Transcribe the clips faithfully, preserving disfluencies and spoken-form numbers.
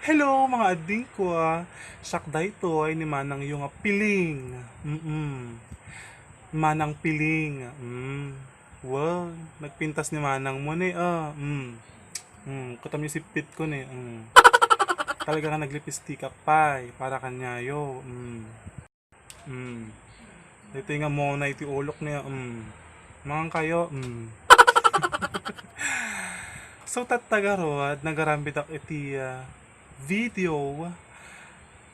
Hello, mga adingko, ah. Siak daytoy ni Manangyo nga Piling. Mm. Manang Piling. Mm. Wow, nagpintas ni Manang mo ni, ah. Mm. Mm, kutam yung sipit ko ni. Mm. Talaga nga naglipistikak pay para kanyayo. Mm. Mm. Daytoy nga mona iti ulok niya. Mm. Mangan kayo. Mm. So, tatta garud, nagarambidak iti, ah, video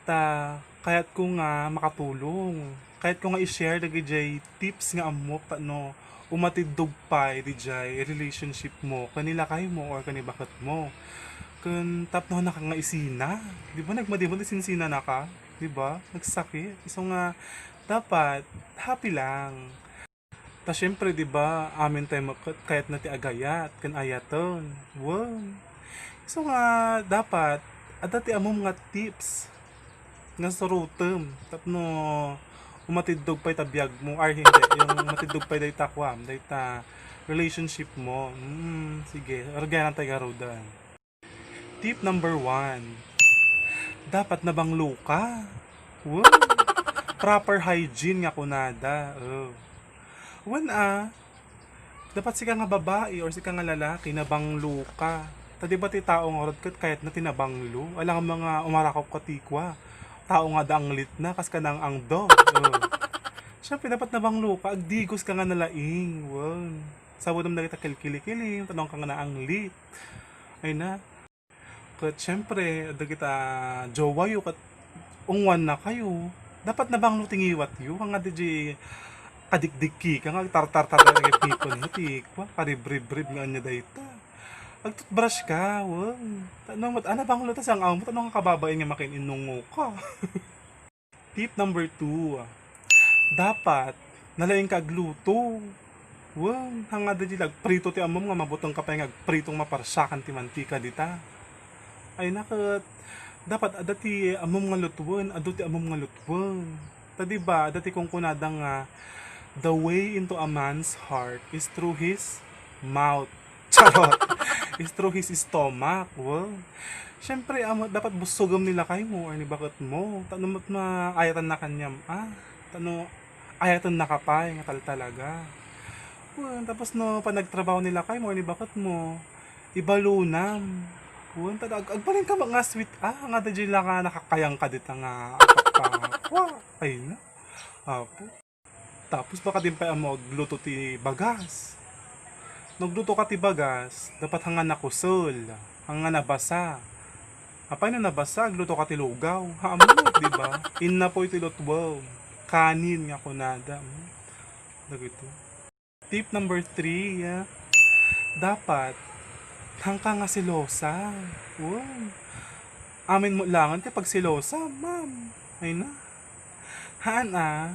ta kayatko nga makatulong. Kayatko nga i-share dagijay tips nga ammok ta no umatiddog pay dijay relationship mo ken ni lakay mo or ken ni baket mo. Ken tapno naka nga isina. Di ba nagmadimot isinsinanaka? Di ba? Nagsakit. Isu nga dapat happy lang. Ta siyempre, di ba, amin tayo maket, kayatna ti agayat, ken ayaten. Wow. Isu nga, dapat, adda ti ammom nga tips nga surotem tapno umatiddog pay ta biag mo, or hindi, yung umatiddog pay dayta kuam, dayta relationship mo. Hmm, sige, argayan tayo garudan. Tip number one, dapat nabanglo ka. Wow! Proper hygiene nga kunada. Oh. Wen a, dapat sika nga babai or sika nga lalaki, nabanglo ka. Ta di ba ti tao ngarud ket kayatna ti nabanglo? Alangan mga umarakop ka ti kua. Tao nga adda anglitna, kas ka nang angdo. Oh. Siyempre, dapat nabanglo ka. Agdigos ka nga nalaing. Wow. Sabudem dagita kilkilikilim, tanong ka nga naanglit. Ay na. Ket siyempre, dagita jowayo ket ungwanna kayo. Dapat nabanglo ti ngiwatyo, nga diay kadikdikki ka, nga agtartartar dagiti people mo, ti kua, karibribrib nga ania dayta. Agtutbrush ka, wen. Ano, mat-, ah, nabanglo ta sang-aw mo, tano nga kababain nga makin-inungo ka. Tip number two, dapat nalaing ka agluto. Wen, hanga daydi agprito ti ammom nga mabuteng ka pay nga agpritong maparsakan ti mantika dita. Ay na ket, dapat adda ti ammom nga lutwen, adu ti ammom nga lutwen. Ta di ba, adda ti kunkunada nga, "The way into a man's heart is through his mouth." Charot. Is through his stomach. Wow. Siyempre, amo, dapat bussogem ni lakay mo or ni baket mo. Tano met maayatan na kaniam, ah. Tano ayatan na ka pay nga tal-, talaga. Wow, tapos no, panagtrabaho ni lakay mo or ni baket mo, ibalonam. Wow, tano ag-, agbalin ka nga sweet, ah, nga da la nga nakakayang ka dita nga, ah, pa-, pa-, wa, ay na. Apo. Tapos baka din pay ammo agluto ti bagas. No agluto ka ti bagas, dapat hanga nakusel, hanga nabasa. Apay no nabasa, agluto ka ti lugaw. Haan mo, di ba? Innapoy ti lutwem. Kanin nga kunada. Hmm. Dagito. Tip number three, ah, dapat hangka nga selosa. Wow. Amin mo langan ti pagselosa, ma'am. Ay na. Haan, ah.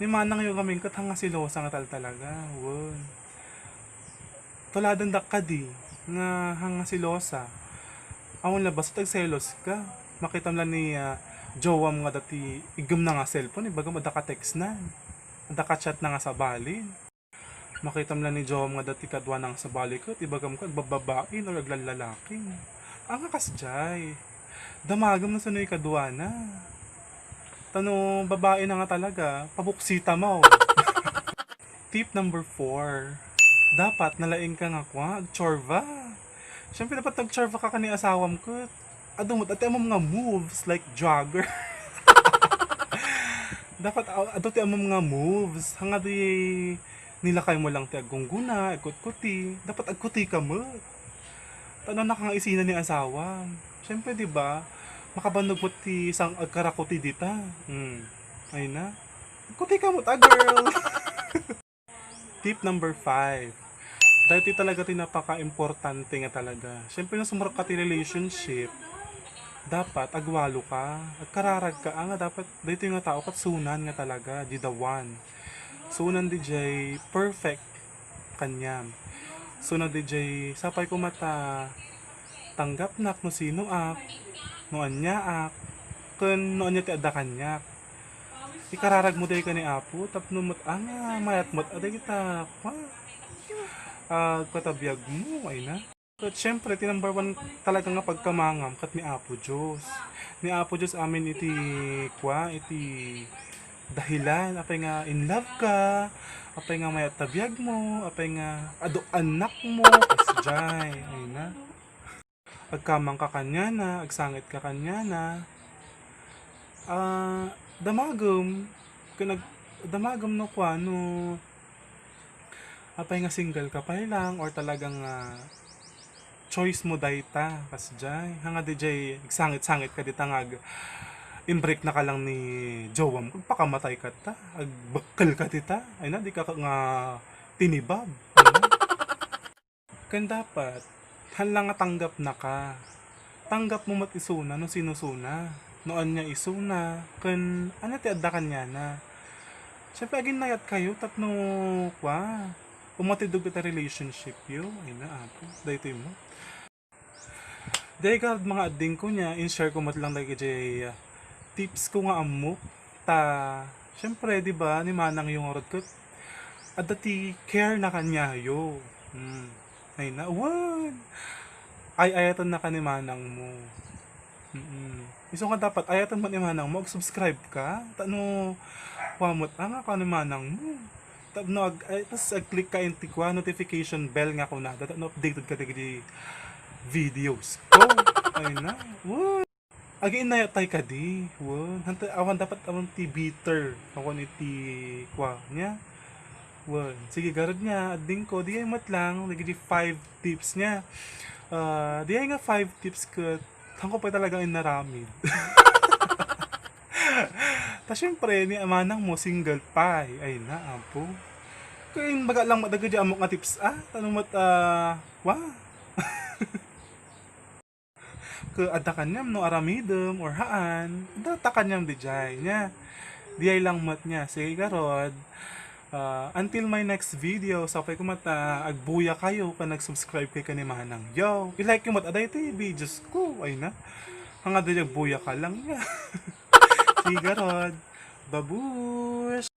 Ni manang yo gamin ket hanga selosa nga tal-, talaga. Wen. Tuladen dak kadi nga hanga selosa. Awan labas ta agselos ka. Makitam la ni, ah, jowam nga dati igem na nga cellphone, ibagam adda ka text na. Adda ka chat na nga sabali. Makitam la ni jowam nga dati kadua nang sabali ket ibagam ka agbababain or aglallalaki. Anga kasjay. Damagem no sino ikaduana. Tano babae na nga talaga, pabuksita mo. Tip number four. Dapat nalaing ka nga kua, agtsorba. Siyempre, dapat nagtsorba ka ken ni asawam ket adu met ti ammom nga moves, like jogger. Dapat, ah, adu ti ammom nga moves. Hanga di nilakay mo lang ti aggungguna, agkutkuti. Dapat agkuti ka met. Tano naka nga isina ni asawa. Siyempre, di ba? Makabannog met ti sang agkarakuti dita. Hmm. Ay na. Agkuti ka met, ah, girl. Tip number five. Daytoy talaga ti napaka-importante nga talaga. Siyempre, no sumrek ka ti relationship, dapat agwalo ka. Agkararag ka, ah, nga dapat daytoy nga tao ket sunan nga talaga, di the one. Sunan di jay perfect kaniam. Sunan di jay sapay koma ta tanggapnak no sinoak, no aniaak, ken no ania ti adda kaniak. Ikararag mo dayta ken ni Apo tapno met, ah, nga mayat met a dagita, ah, agpatabiag mo, ay na. Ket siyempre, ti number one talaga nga pagkamangam ket ni Apo Diyos. Ni Apo Diyos amin iti, kua, iti dahilan, apay nga in love ka, apay nga mayat ta biag mo, apay nga adu annak mo, kasdiay, ay na. Agkamang ka kaniana, agsangit ka kaniana. Ah, damagem, ken ag-, damagem no kuano, apay nga single ka pay lang or talagang, ah, choice mo dayta, kasdiay. Haan nga diay, agsangit-sangit ka dita nga ag-, in-break na ka lang ni jowam, agpakamatay ka ta, agbekkel ka dita, ay na, di ka nga tinibab. Ken dapat, haan lang nga tanggapna ka. Tanggap mo met isuna no sinusuna, no ania isuna, ken ania ti adda kaniana. Siyempre, aginnayat kayo tapno, kua, umatidog ita relationship yo. Ay na, Apo, daytoy mo. Diay garud, mga adding ko, nia, in-share ko met lang dagiti, ah, tips ko nga ammok. Ta, siyempre, di ba, ni manang yo ngarud ket adda ti care na kaniayo. Hmm. Ay na, wen! Ay-ayaten na ka ni manang mo. Mm. Isu nga dapat, ayaten mo ni manang mo, ag-subscribe ka. Ta no, kua met, ah, nga ka ni manang mo. Tapno ag-, ay, tas ag-click ka iti kua, notification bell nga kunada, tapno updated ka dagiti videos ko. Ay na. Wen! Aginnayat tay kadi. Wen. Hanta, awan dapat awan ti bitter. Awan iti kua nia. Wen. Sige, garud nia, adding ko, diay met lang, dagiti five tips nia. Ah, diay nga five tips ket, haan ko pay talaga inaramid. Ta siyempre, ni manang mo, single pay. Ay na, Apo. Kaya yung baga lang dagiti ammok nga tips, ah? Tano met, ah, wa? Ke adda kaniam no aramidem or haan, adda ta kaniam diay, nia. Diay lang met nia. Sige, garud. Ah, until my next video, sapay ko met, ah, agbuya kayo ken ag-subscribe kayo ken ni manang yo. I-like yo met adda iti videos ko. Ay na. Haan nga diay agbuya ka lang, nia. Sige, garud. Babush!